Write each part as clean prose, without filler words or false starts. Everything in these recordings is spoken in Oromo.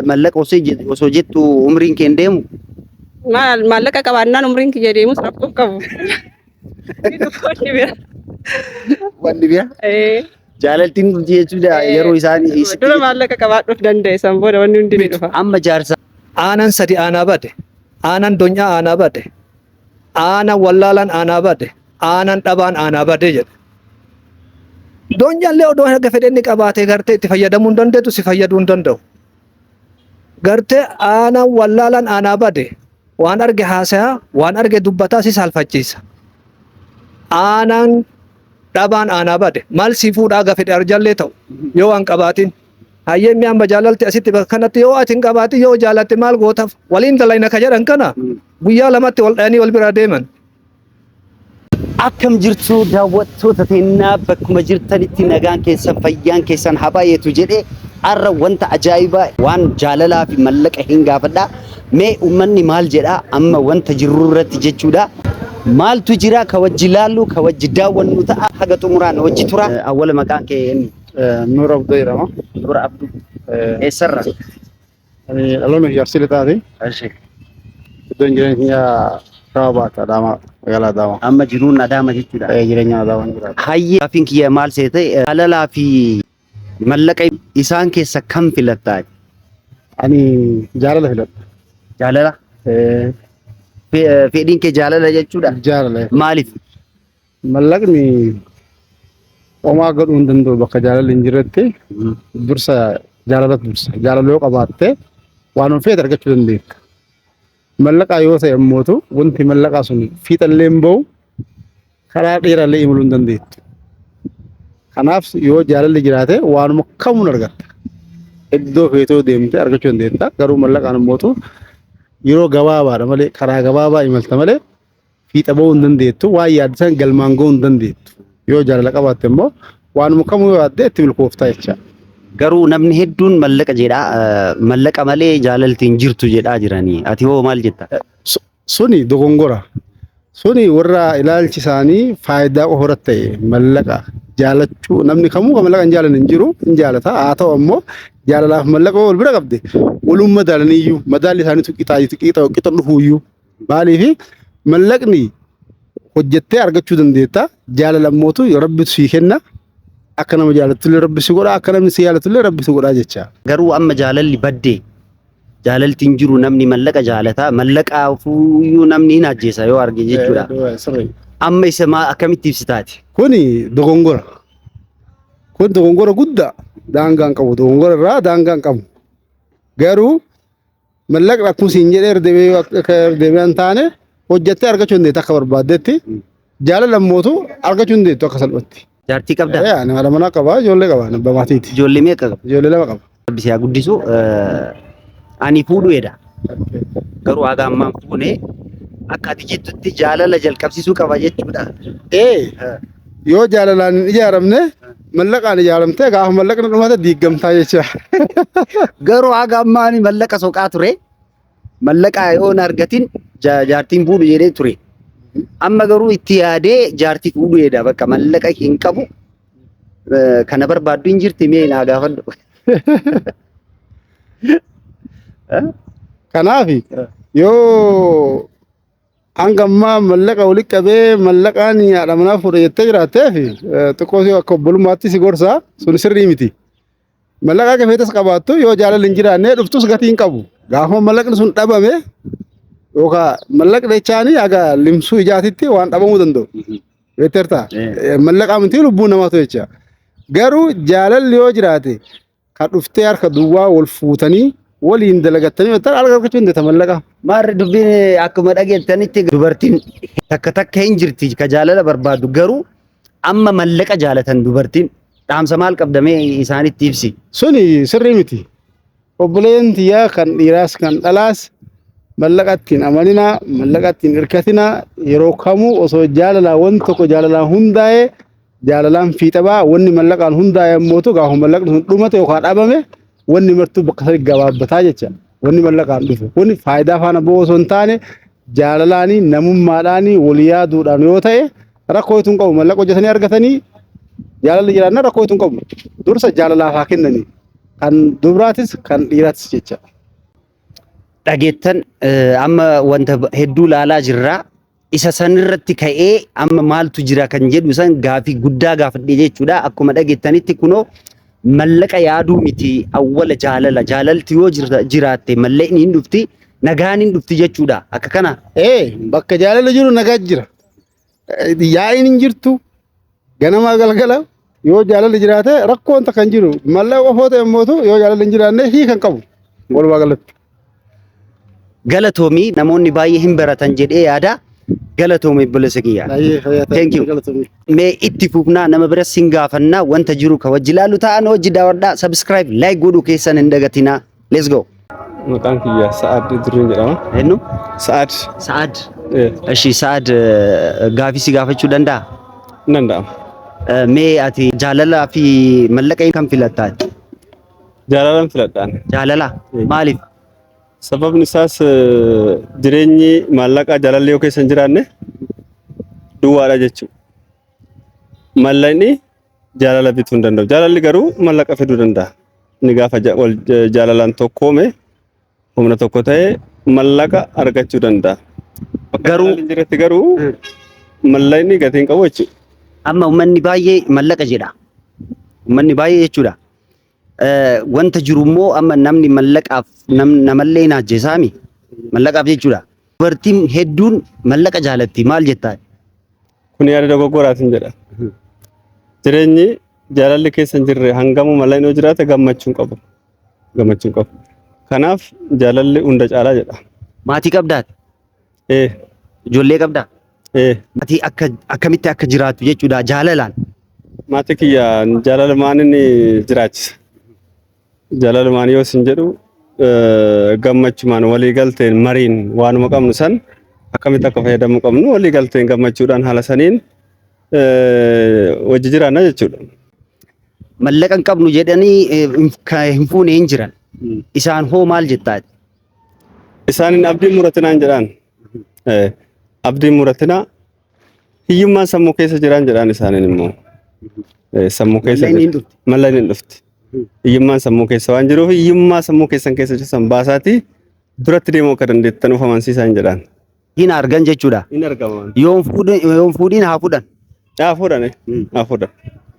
Mallaqa osoo jettu umriin kee hin deemu. Maal maallaqa qabaannaan umriin kiyya deemus rakkoo hin qabu. Ni dhufa wanni bira. Wanni bira. Ee. Jaalaltiin dhufti jechuudha yeroo isaan sitti Dura maallaqa qabaadhuuf danda'e san booda wanni hundi ni dhufa. Amma jaarsa. Aanan sadi aanaa bade. Aanan donyaa aanaa bade. Aanan wallaalaan aanaa bade. Aanan dhabaan aanaa bade jedhe. Donyaallee odoo haga fedhe inni qabaatee gartee itti fayyadamuu hin dandeetu si fayyaduu hin danda'u. Gartee aanan wallaalaan aanaa bade. Waan arge haasayaa, waan arge dubbataa si saalfachiisa. Aanan dhabaan aanaa bade. Maal si fuudhaa haga fedhe arjallee ta'u yoo waan qabaatin. Hayyee mi'a amma jaalalti asitti bakka kanatti yoo ati hin qabaatin yoo jaalatte maal gootaaf waliin dalayna ka jedhan kana guyyaa lamatti wal dhayanii wal biraa deeman. Akkam jirtu daawwattoota teennaa bakkuma jirtanitti nagaan keessan fayyaan keessan haa baay'atu jedhee har'a wanta ajaa'ibaa waan jaalalaa fi mallaqa hin gaafadha. Mee uummanni maal jedha amma wanta jirru irratti jechuudha. Maaltu jira ka wajji laallu ka wajji daawwannu ta'a haga xumuraan wajji tura. Awwala maqaan kee eenyu? Nuur Abduu jedhama. Nuur Abduu. Eessarra? Ani dhaloonni kiyya Arsii Lixaati. Eshi. Iddoon jireenya kiyya Shawaa Bahaati Adaamaa magaalaa Adaamaa. Amma jiruun Adaama jechuudha. Jireenya Adaamaa jiraata. Hayyee gaaffiin kiyya maal seete jaalalaa fi mallaqa isaan keessa kam filattaa? Ani jaalala filadha. Jaalala? Fedhiin kee jaalala jechuudha? Jaalala. Maaliif? Mallaqni homaa godhuu hin danda'u bakka jaalalli hin jirretti dursa jaalalatu dursa. Jaalala yoo qabaatte waan feete argachuu dandeetta. Mallaqaa yoo ta'e ammootu wanti mallaqaa sun fiixallee hin ba'u karaa dheeraallee imaluu hin dandeettu. Kanaaf yoo jaalalli jiraate waanuma kamuun argatta. Iddoo feetoo deemte argachuu dandeetta. Garuu mallaqaan ammootu yeroo gabaabaadha malee karaa gabaabaa imalta malee fiixa ba'uu hin dandeettu. Waan yaadde san galmaan ga'uu hin dandeettu. Yoo jaalala qabaatte immoo waanuma kamuu yoo yaadde itti milkooftaa jecha. Garuu namni hedduun mallaqa jedha. Mallaqa malee jaalalti hin jirtu jedhaa jiranii. Ati hoo maal jetta? Suni dogongora. Suni warra ilaalchi isaanii faayidaa qofa irratti ta'e mallaqa jaalachuu namni kamuu kan mallaqa hin jaalanne hin jiru hin jaalata. Haa ta'u ammoo jaalalaaf mallaqa wal bira qabde waluun madaalaniyyuu madaalli isaaniitu qixa qixa dhufuuyyuu. Maaliif mallaqni hojjettee argachuu dandeetta. Jaalala ammootu rabbitu sii kenna. Akka nama jaalattullee rabbi si godha. Akka namni si jaalatullee rabbi si godha jecha. Garuu amma jaalalli baddee jaalalti hin jiru namni mallaqa jaalata mallaqaafuyyuu namni hin ajjeesa yoo arge jechuudha. Sirrii. Amma isa maa akkamitti ibsitaati? Kuni dogongora. Kun dogongora guddaa daangaa hin qabu. Dogongora irraa daangaa hin qabu. Garuu Mallaqni akkuma siin jedhee irra deebi'ee akka irra deebi'ee hin taane hojjettee argachuu hin dandeettu akka barbaaddetti. Jaalala ammootu argachuu hin dandeettu akka salphatti. Jaartii qabdaa? Ee ani haadha manaa qaba ijoollee qaba ani abbaa maatiiti. Ijoollee meeqa qabda? Ijoollee lama qaba. Rabbi si haa guddisu. Ani fuudhu hedha. Garuu haga ammaa hin fuune akka ati jettutti jaalala jalqabsiisuu qaba jechuudha. Ee Yoo jaalalaan hin ijaaramne mallaqaan ijaaramtee gaafa mallaqni dhumate diiggamtaa jecha. Garuu haga ammaa ani mallaqa soqaa ture. Mallaqa yoo hin argatin jaartiin fuudhu jedhee ture. Amma garuu itti yaadee jaartii fuudhu jedha bakka mallaqa hin qabu. Kana barbaaddu hin jirti mee naa gaafadhu. Kanaaf yoo Hanga ammaa mallaqa walitti qabee mallaqaan haadha manaa fuudha jettee jiraatteef xiqqoo si akka obbolummaatti si gorsa sun sirrii miti. Mallaqa akka feetes qabaattu yoo jaalalli hin jiraanne dhuftus gatii hin qabu. Gaafa mallaqni sun dhabame yookaan mallaqni jechaani haga limsuu ijaatitti waan dhabamuu danda'u. Beekteerta? Mallaqaa miti lubbuu namaatu jecha. Garuu jaalalli yoo jiraate Ka dhuftee harka duwwaa wal fuutanii waliin dalagattanii jettan harka argachuu hin dandeetta mallaqa. Maarri dubbiin akkuma dhageettanitti dubartiin takka takka hin jirti ka jaalala barbaadu garuu amma mallaqa jaalatan dubartiin dhaamsa maal qabdamee isaanitti ibsi. Suni sirrii miti. Obboleen tiyyaa kan dhiiraas kan dhalaas mallaqa ittiin amaninaa, mallaqa ittiin hirkatinaa yeroo kamuu osoo jaalalaa wanti tokko jaalalaan hundaa'ee Jaalalaan fiixa ba'a wanni mallaqaan hundaa'e ammootu gaafa mallaqni sun dhumate yookaan dhabame wanni martuu bakka sani gabaabbataa jecha wanni mallaqaan dhufe kuni faayidaa faana bu'uu osoo hin taane jaalalaanii namummaadhaanii wal yaaduudhaan yoo ta'e rakkoo itoo hin qabu mallaqa hojjetanii argatanii jaalalli jiraannaan rakkoo itoo hin qabu dursa jaalalaaf haa kennanii. Kan dubraatis kan dhiiraatis jecha. Dhageettan amma wanta hedduu laalaa jirra. Isa sanirratti ka'ee amma maaltu jira kan jedhu san gaafii guddaa gaafadhe jechuudha. Akkuma dhageettanitti kunoo mallaqa yaaduu miti awwala jaalala. Jaalalti yoo jiraatte mallaqni hin dhufti, nagaan hin dhufti jechuudha. Akka kana. Ee bakka jaalalli jiru nagaa jira. Yaa'iin hin jirtu ganamaa galgala yoo jaalalli jiraate rakkoon takka hin jiru. Mallaqa qofoo ta'e immoo yoo jaalalli hin jiraanne hiika hin qabu. Walumaa galatti. Galatoomii namoonni baay'ee hin baratan jedhee yaada. Galatoomii obboleessa kiyya. Baay'ee fayyaa ta'e. Thank you. Galatoomii. Mee itti fufnaa nama bira sin gaafannaa wanta jiru ka wajji ilaalu ta'an wajji daawwadhaa subscribe like godhuu keessan hin dagatinaa. Let's go. Maqaan kiyya Sa'aad Idriin jedhama. Eenyu? Sa'aad. Sa'aad. Eshi Sa'aad gaafii si gaafachuu danda'a? Hin danda'ama. Mee ati jaalalaa fi mallaqa kam filattaa? Jaalalan filadhaan. Jaalala? Maaliif? Sababni isaas jireenyi maallaqaa jaalalli yoo keessa hin jiraanne duwwaadha jechuudha. Mallaqni jaalala bituu hin danda'u. Jaalalli garuu mallaqa fiduu danda'a. Inni gaafa wal jaalalaan tokkoome humna tokko ta'ee mallaqa argachuu danda'a. Bakka Garuu jaalalli hin jirretti garuu mallaqni gatii hin qabu jechuudha. Amma uummanni baay'ee mallaqa jedha. Uummanni baay'ee jechuudha. Wanta jiru immoo amma namni mallaqaaf namallee hin ajjeesaami. Mallaqaaf jechuudha. Dubartiin hedduun mallaqa jaalatti maal jettaa? Kun yaada dogoggoraatiin jedha. Jireenyi jaalalli keessa hin jirre hangamuu mallaqni yoo jiraate gammachuu hin qabu. Gammachuu hin qabu. Kanaaf jaalalli hunda caalaa jedha. Maatii qabdaati? Ee. Ijoollee qabdaa? Ee. Maatii akka akkamitti akka jiraattu jechuudha jaalalaan. Maatii kiyya jaalalumaan inni jiraachisa. Jaalalumaan yoo isin jedhu gammachumaan walii galteen mariin waanuma qabnu san akkamitti akka fayyadamuu qabnu walii galteen gammachuudhaan haala saniin wajji jiraanna jechuudha. Mallaqa hin qabnu jedhanii hin fuune hin jiran. Isaan hoo maal jettaati? Isaanin abdiin muratinaan jedhaan. Abdiin muratinaa hiyyummaan sammuu keessa jiraan jedhaan isaanin immoo. Sammuu keessa Mallaqni hin jira. dhufti. Mallaqni hin dhufti. Hiyyummaan sammuu keessa waan jiruuf hiyyummaa sammuu keessan keessa jiru san baasaatii duratti deemuu akka dandeettan of amansiisaan jedhaan. Hin argan jechuudha. Hin argama. Yoo hin fuudhin haa fuudhan. Haa fuudhan. Haa fuudhan.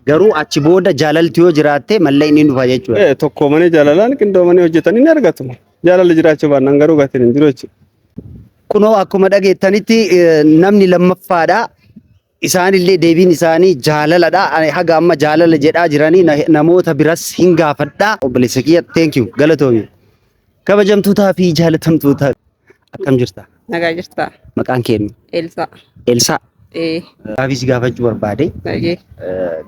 Garuu achi booda jaalalti yoo jiraatte mallaqni hin dhufa jechuudha. Tokkoomanii jaalalaan qindoomanii hojjetanii ni argatu. Jaalalli jiraachuu baannaan garuu gatiin hin jiru jechuudha. Kunoo akkuma dhageettanitti namni lammaffaadha. Isaanillee deebiin isaanii jaalaladha. Ani haga amma jaalala jedhaa jiranii namoota biras hin gaafadha. Obboleessa kiyya thank you galatoomi. Kabajamtootaa fi jaalatamtoota akkam jirta? Nagaa jirta. Maqaan kee eenyu? Elsaa. Elsaa. Ee. Gaafii si gaafachuu barbaade. Baay'ee.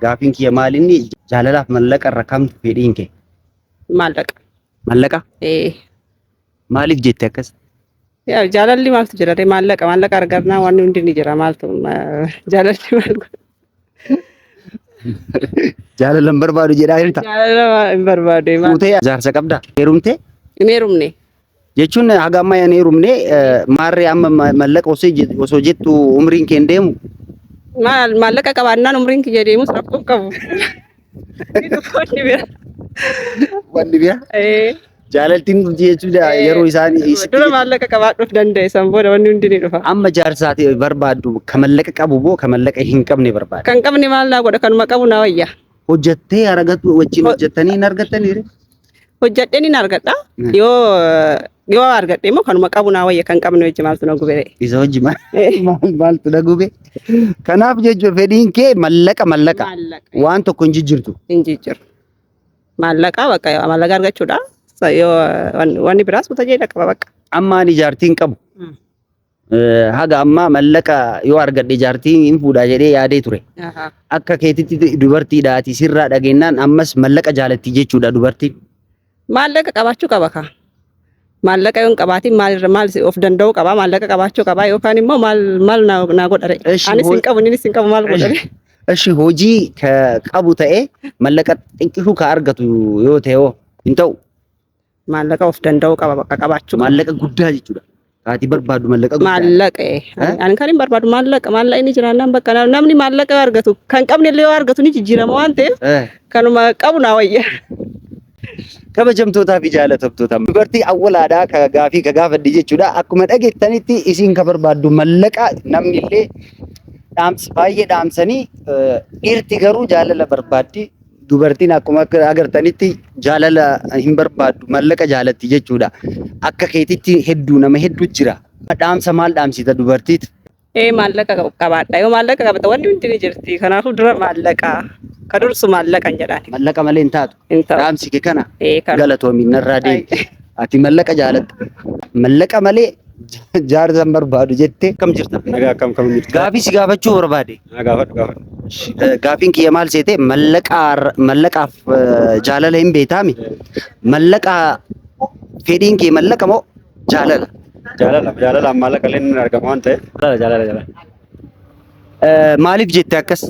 Gaafiin kiyya maal inni jaalalaaf mallaqa irra kamtu fedhiin kee? Maallaqa. Mallaqa? Ee. Maaliif jette akkas? Yaa jaalalli maaltu jira ree maallaqa maallaqa argannaa wanni hundi ni jira maaltu jaalalli maal godha? Jaalala hin barbaadu jedhaa jirta. Jaalala hin barbaadu maal? Fuutee jaarsa qabda? Heerumtee? Hin heerumne. Jechuun haga ammaa hin heerumne maarree amma mallaqa osoo jettu umriin kee hin deemu. Maal maallaqa qabaannaan umriin kiyya deemus rakkoo hin qabu. Ni dhufa wanni bira. Wanni bira. Ee. Jaalaltiin dhufti jechuudha yeroo isaan Dura maallaqa qabaadhuuf danda'e san booda wanni hundi ni dhufa. Amma jaarsaati barbaaddu ka mallaqa qabu moo ka mallaqa hin qabne barbaadda? Kan qabne maal naa godha kanuma qabu naa wayya. Hojjattee argatu wajjin hojjattanii hin argattanii ree? Hojjadhee nin argadha. Yoo yoo argadhe immoo kanuma qabu naa wayya kan qabne wajji maaltu na gube ree? Isa wajji maal maaltu na gube? Kanaaf jechuun fedhiin kee mallaqa mallaqa Maallaqa. waan tokko hin jijjiirtu. Hin jijjiiru. Maallaqa bakka maallaqa argachuudha. Yoo wanni biraas tajaajila qaba bakka. Amma ani jaartii hin qabu. Haga ammaa mallaqa yoo argadhe jaartii hin fuudha jedhee yaadee ture. Akka keetitti dubartiidha ati sirraa dhageenyaan ammas mallaqa jaalatti jechuudha dubartiin. Maallaqa qabaachuu qaba kaa. Maallaqa yoo hin qabaatin maal maal of danda'uu qaba maallaqa qabaachuu qaba yookaan immoo maal maal naa godha ree. Eshi, Anis hin qabu innis hin qabu maal godha ree. Eshi hojii ka qabu ta'ee mallaqa xiqqishuu ka argatu yoo ta'e hoo hin ta'u. Maallaqa of danda'uu qaba bakka qabaachuu qaba. Maallaqa guddaa jechuudha. Kaatii barbaadu maallaqa guddaa. Maallaqa eh. Ani kan hin barbaadu maallaqa maallaqa inni jiraannaan bakka namni maallaqa yoo argatu kan qabne illee yoo argatu ni jijjiirama waan ta'eef kanuma qabu naa wayya. Kabajamtootaa fi jaalatamtoota dubartii awwalaadhaa ka gaafii ka gaafadhe jechuudha. Akkuma dhageettanitti isiin ka barbaaddu mallaqa namni illee dhaamsa baay'ee dhaamsanii dhiirti garuu jaalala barbaaddi. Dubartiin akkuma agartanitti jaalala hin barbaaddu mallaqa jaalatti jechuudha. Akka keetitti hedduu nama hedduu jira. Dhaamsa maal dhaamsita dubartiit? Ee maallaqa qabaadha. Yoo maallaqa qabata wanni hundi ni jirti. Kanaafuu dura maallaqa. Ka dursu maallaqa hin jedhaan. Mallaqa malee hin taatu. Hin ta'u. Dhaamsi kee kana Ee kana. galatoomi narraa deemi. Ati mallaqa jaalatta. Mallaqa malee jaarsa hin barbaadu jettee kam jirta? Nagaa akkam kam jirtu? Gaafii si gaafachuu barbaade. Na gaafadhu gaafadhu. Gaafiin kiyya maal seete mallaqaaf jaalala hin beektaami. Mallaqa fedhiin kee mallaqa moo jaalala? Jaalala jaalalaan maallaqa illee ni argama waan ta'eef. Jaalala jaalala jaalala. Maaliif jette akkas?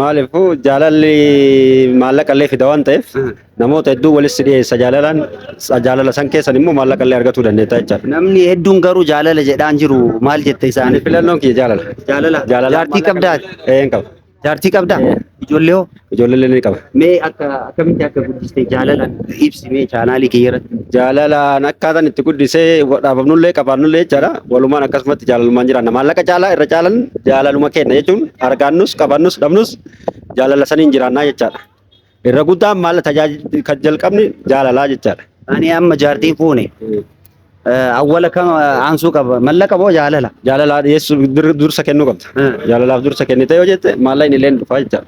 Maaliifuu jaalalli maallaqa illee fida waan ta'eef namoota hedduu walitti dhiyeessa jaalalaan jaalala san keessan immoo maallaqa illee argatuu dandeetta jechaadha. Namni hedduun garuu jaalala jedhaan jiru maal jette Ani isaanii? filannoon kiyya jaalala. Jaalala. Jaalala Jaartii qabdaa? Ee hin qaba. Jaartii qabdaa? Ijoollee hoo? Ijoollee illee ni qaba. Mee akka akkamitti akka guddiste jaalalaan ibsi mee chaanaalii kiyya irratti. Jaalalaan akkaataan itti guddisee dhaabamnullee qabaannullee jechaadha. Walumaan akkasumatti jaalalumaan jiraanna. Maallaqa caalaa irra caalan jaalaluma kenna jechuun argaannus qabaannus dhabnus jaalala saniin jiraannaa jechaadha. Irra guddaan maal tajaajila kan jalqabni jaalalaa jechaadha. Ani amma jaartiin fuune awwala kam aansuu qaba mallaqa moo jaalala? Jaalalaa dhiyeessuu dursa kennuu qabda. Jaalalaaf dursa kennite yoo jette maallaqni illee ni dhufa jechaadha.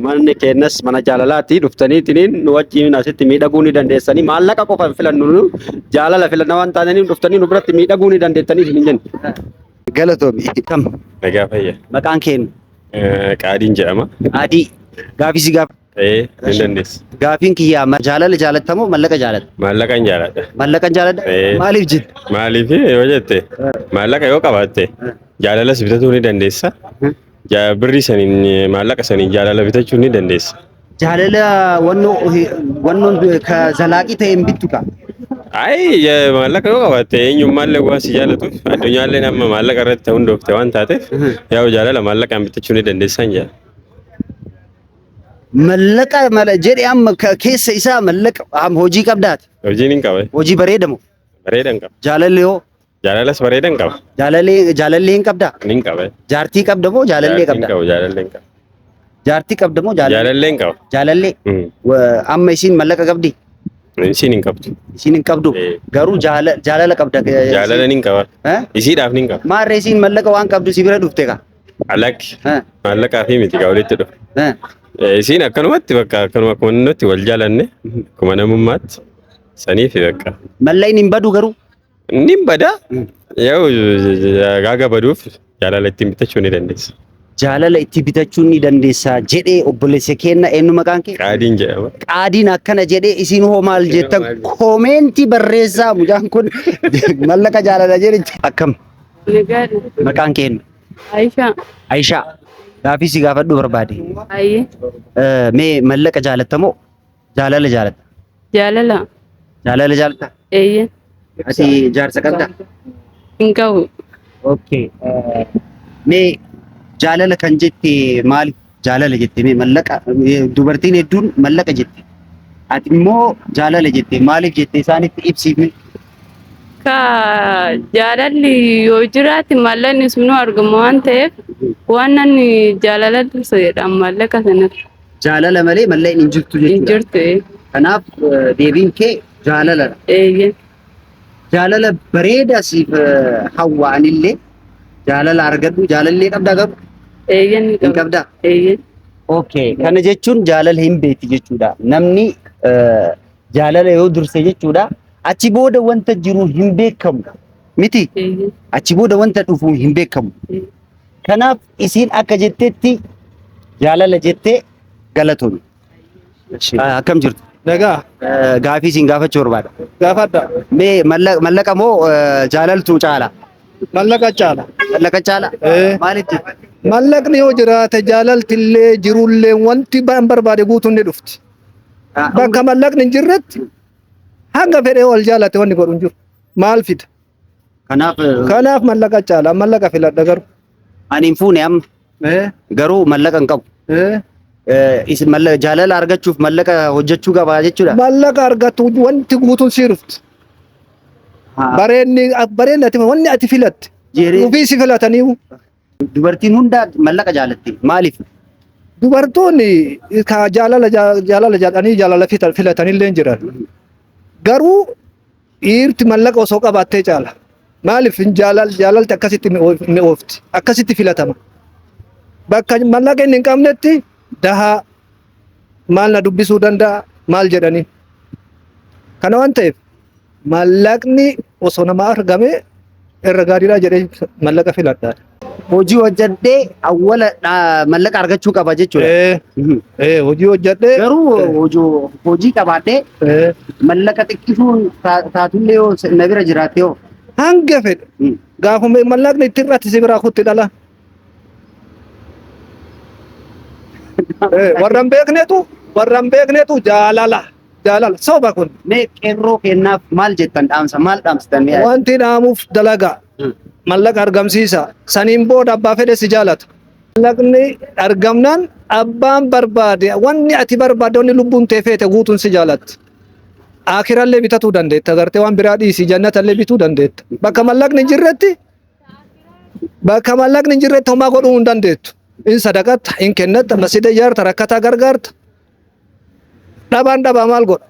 Manni keenyas mana jaalalaati dhuftaniitiniin nu wajjin asitti miidhaguu ni dandeessanii maallaqa qofa hin filannu nu jaalala filanna waan taataniif dhuftanii nu biratti miidhaguu ni dandeettanii isin hin jennu. Galatoomi. Kam Nagaa fayya. maqaan keenya? Qaadiin jedhama. Adii. Gaafii si gaaf Ee, ni dandeessa. gaafiin kiyyaa jaalala jaalatta moo mallaqa jaalatta? Maallaqan jaaladha. Mallaqan jaaladha? Ee. Maaliif jette? Maaliif yoo jette maallaqa yoo qabaatte jaalalas bitachuu ni dandeessa. Birrii saniin maallaqa saniin jaalala bitachuu ni dandeessa. Jaalala wannoo wannoon ka zalaaqii ta'e hin bittu ka. Ayi maallaqa yoo qabaatte eenyummaallee waan si jaallatuuf addunyaallee amma maallaqa irratti hundoofte waan taateef yaa'u jaalala maallaqaan bitachuu ni dandeessaan jedha. Mallaqa mala jedhe amma keessa isaa mallaqa amma hojii qabdaati. Hojiin hin qaba. Hojii bareeda moo? Bareedan qaba. Jaalalli hoo? Jaalalas bareedan qaba. Jaalallee jaalallee hin qabdaa? Nin qaba. Jaartii qabda moo jaalallee Jaartii hin qabda? qabu jaalallee hin qaba. Jaartii qabda moo jaalallee? Jaalallee hin qaba. Jaalallee amma isiin mallaqa qabdi? Isiin hin qabdu. Isiin hin qabdu. Eh. Garuu jaalala qabda. Jaalala nin qaba. Eh? Isiidhaaf nin qaba. Maarree isiin mallaqa waan qabdu si bira dhufte ka? Alakki Eh? maallaqaa fi miti kaa walitti dhufe. Eh? Isiin akkanumatti bakka akkanuma akkuma nutti wal jaalanne akkuma namummaatti saniif bakka. Mallaqni hin badu garuu. Nin bada yoo gaaga baduuf jaalala ittiin bitachuu ni dandeessa. Jaalala itti bitachuu ni dandeessa jedhee obboleessa keenna eenyu maqaan kee? Qaadiin jedhama. Qaadiin akkana jedhee isin hoo maal jettan koomeentii barreessaa mucaan kun mallaqa jaalala jedhe akkam Nagaadha. maqaan keenyu? Aisha. Aishaa gaafii si gaafadhu barbaade. Ayyee. Mee mallaqa jaalatta moo jaalala jaalatta? Jaalala. Jaalala jaalatta? Eeyyee. Ati jaarsa qabdaa? Hin qabu. Okay. Mee jaalala kan jette maali? Jaalala jette mee mallaqa dubartiin hedduun mallaqa jette. Ati immoo jaalala jette maaliif jette isaanitti ibsiif mee? Ka jaalalli yoo jiraate maallaqni sunuu argama waan ta'eef waan namni jaalala dursa jedha maallaqa sanatti. Jaalala malee mallaqni hin jirtu Hin jechuudha. jirtu. Kanaaf deebiin kee jaalaladha. Eeyyee. Jaalala bareeda siif hawwa anillee jaalala argadhu jaalallee qabdaa garuu Eeyyee ni hin qaba. qabdaa? Eeyyee. Okay. Kana jechuun jaalala hin beekti jechuudha. Namni jaalala yoo durse jechuudha. Achi booda wanta jiru hin beekamu. Miti? Eeyyee. Achi booda wanta dhufu hin beekamu. Kanaaf isiin akka jettetti jaalala jettee galatoomi. Akkam jirtu? Nagaa Gaafii isin gaafachuu barbaada. gaafadha. Mee mallaqa moo jaalaltu caala? Mallaqa caala. Mallaqa caala? Eh. Maaliif jette? Mallaqni yoo jiraate jaalaltillee jirullee wanti barbaade guutuun ni dhufti. Bakka mallaqni hin jirretti hanga fedhee wal jaalate wanni godhu hin jiru. Maal fida? Kanaaf Kanaaf mallaqa caala. Mallaqa filadha garuu. ani hin fuune amma Eh, garuu mallaqa hin qabu. eh. Isin jaalala argachuuf mallaqa hojjechuu qaba jechuudha. Mallaqa argattu wanti guutuun sii dhufti. Bareenni bareenni ati wanni ati filatte. Jeree. Ofii si filataniiru. Dubartiin hunda mallaqa jaalatti. Maaliif? Dubartoonni ka jaalala jaalala jedhanii jaalala filatanillee hin jiran. Garuu dhiirti mallaqa osoo qabaattee caala. Maaliif hin jaalalti akkasitti mi'oofti. Akkasitti filatama. Bakka mallaqa inni hin qabnetti dahaa maal na dubbisuu danda'a maal jedhanii. Kana waan ta'eef mallaqni osoo nama argame irra gaariidha jedhee mallaqa filadha. Hojii hojjedhee awwala mallaqa argachuu qaba jechuudha. Ee, hojii hojjedhee. Garuu hojii qabaadhee mallaqa xiqqisuun taatullee yoo na bira jiraatte hoo. Hanga fedhe gaafuma mallaqni itti irratti si biraa kutti dhala. Warra hin beeknetu warra hin beeknetu jaalala jaalala soba kun. Mee qeerroo kennaaf maal jettan dhaamsa maal dhaamsitan mee? Wanti dhaamuuf dalagaa mallaqa argamsiisa saniin booda abbaa fedhe si jaalata. Mallaqni argamnaan abbaan barbaade wanni ati barbaadde wanni lubbuun tee feete guutuun si jaalatti. Akirallee bitatuu dandeetta gartee waan biraa dhiisi jannatallee bituu dandeetta. Bakka mallaqni hin jirretti bakka mallaqni hin jirretti homaa godhuu hin dandeettu. In sadaqatta, in kennatta, masjida ijaarta, rakkataa gargaarta. Dhabaan dhabaa maal godha?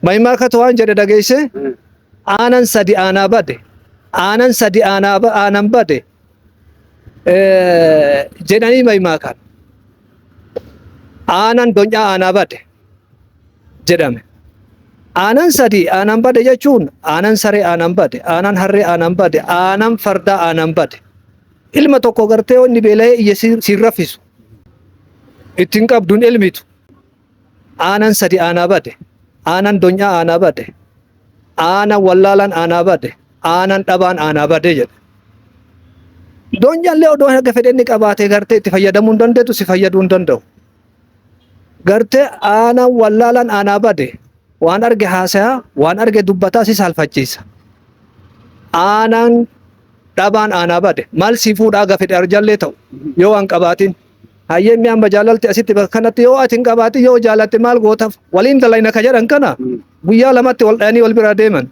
Maimaakatu waan jedhe dhageesse aanan sadi aanaa bade aanan sadi aanaa aanan bade jedhanii maimaakan aanan donyaa aanaa bade jedhame. Aanan sadi aanan bade jechuun aanan saree aanan bade aanan harree aanan bade aanan fardaa aanan bade. Ilma tokko gartee inni beela'ee iyya siin raffisu ittiin qabduun elmitu. Aanan sadi aanaa bade aanan donyaa aanaa bade aanan wallaalaan aanaa bade aanan dhabaan aanaa bade jedhe. Donyaallee odoo haga fedhe inni qabaatee gartee itti fayyadamuu hin dandeetu si fayyaduu hin danda'u. Gartee aanan wallaalaan aanaa bade waan arge haasayaa waan arge dubbataa si saalfachiisa. Aanan dhabaan aanaa bade maal si fuudhaa haga fedhe arjallee ta'u yoo waan qabaatin. Hayyee mi'a amma jaalalti asitti bakka kanatti yoo ati hin qabaatin yoo jaalatte maal gootaaf waliin dalayna ka jedhan kana guyyaa lamatti wal dhayanii wal biraa deeman.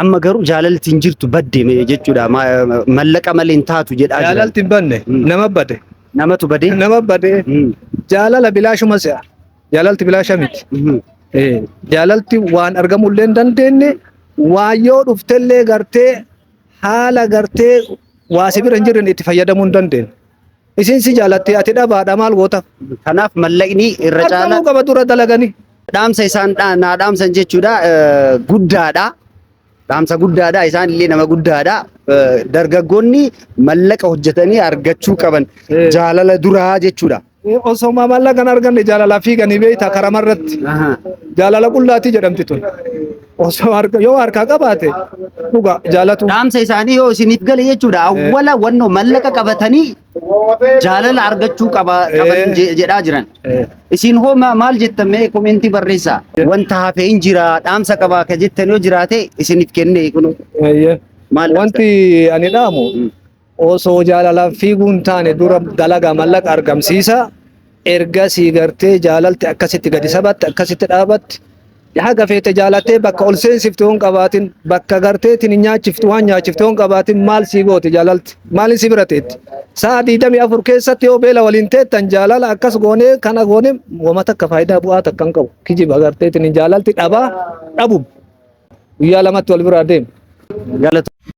Amma garuu jaalalti hin jirtu badde jechuudha. Mallaqa malee hin taatu jedhaa jiran. Jaalalti hin banne nama bade. Namatu bade. Nama bade. Jaalala bilaashuma se'a. Jaalalti bilaasha miti. Jaalalti waan argamullee hin dandeenye waan yoo dhuftellee gartee haala gartee waa si bira hin jirren itti fayyadamuu hin dandeenye. Isin si jaalatte ati dhabaadha maal goota? Kanaaf mallaqni irra caalaa Argamuu qaba dura dalaganii. Dhaamsa isaan naa dhaamsan jechuudha guddaadha. Dhaamsa guddaadha isaan illee nama guddaadha. Dargaggoonni mallaqa hojjetanii argachuu qaban jaalala duraa jechuudha. Osoo maallaqa hin arganne jaalala fiiganii beektaa karama irratti. Jaalala qullaatii jedhamti tun. Osoo harka yoo harkaa qabaate dhuga jaalatu. Dhaamsa isaanii yoo isiniif gale jechuudha. Awwala wannoo mallaqa qabatanii jaalala argachuu qaban jedhaa jiran. Isin hoo maal jettan mee komentii barreessaa. Wanta hafe hin jira dhaamsa qaba ka jettan yoo jiraate isiniif kenne kun. Maal Wanti ani dhaamu osoo jaalalaaf fiiguu hin taane dura dalagaa mallaqa argamsiisa. Ergasii gartee jaalalti akkasitti gadi sabatti akkasitti dhaabatti. Haga feete jaalattee bakka ol seensiftu hin qabaatin bakka garteetiin hin nyaachiftu waan nyaachiftu hin qabaatin maal sii gooti jaalalti maaliin si bira teetti. Sa'a 24 keessatti yoo beela waliin teettan jaalala akkas goonee kana goonee wama takka faayidaa bu'aa takka hin qabu. Kijiba garteetiin hin jaalalti dhabaa dhabu guyyaa lamatti wal biraa deemu. Galatoomii.